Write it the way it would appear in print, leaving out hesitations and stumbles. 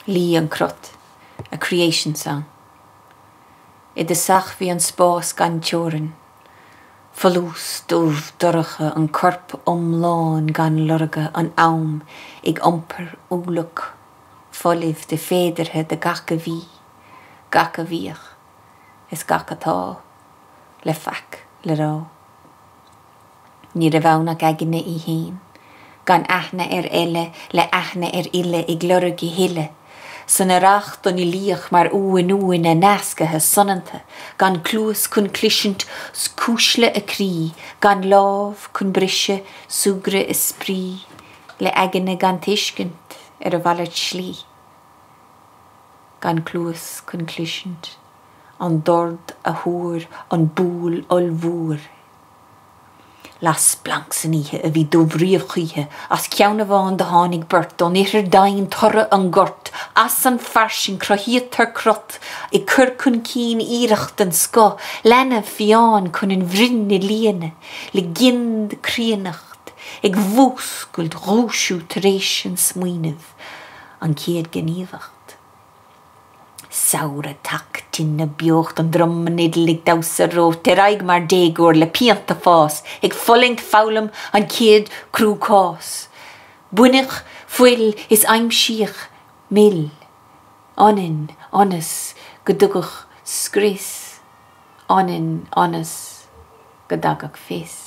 Luí an Crot, A Creation Song. I dtosach bhí an spás gan teorainn. Folús, dubh, dorcha, an corp iomlán gan lorga, an am ag iompar ualach folamh de féideartha de gach a bhí, gach a bhíodh, is gach atá, le faic le rá. Ní raibh ann ach aigne í fhéin, gan aithne ar eile le aithne ar uile ag lorg a thuilleadh. San earrach don uilíoch mar uain uaine nascaithe soineanta, gan cluas chun cloisint cuisle a croí, gan lámh chun briseadh súgradh is spraoi le aigne gan tuiscint ar a mhalairt slí. Gan cluas chun cloisint an dord a thuar an buail ollmhór. Las splanc san oíche a bhí dubh riamh choíche, as ceann amháin do tháinig beirt, ón ithir doimhin toradh an ghoirt, as an fairsing cruthaítear crot, ag cur chun cinn iarracht den scoth, leanbh fiáin chun an bhroinn a líonadh le gin de chríonnacht, ag mhúscailt dhúisiú tar éis an smaoineamh, an chéad ghníomhacht. Samhradh, teach, tine, beocht, an drum, an fhidil ag damhsa romhat, ar aghaidh mar déagóir le pianta fás, ag fulaingt, foghlaim an chéad cruachás. Baineadh fuil is aimsíodh mil ionainn ionas go dtugadh scrios ionainn ionas go dtagadh fios.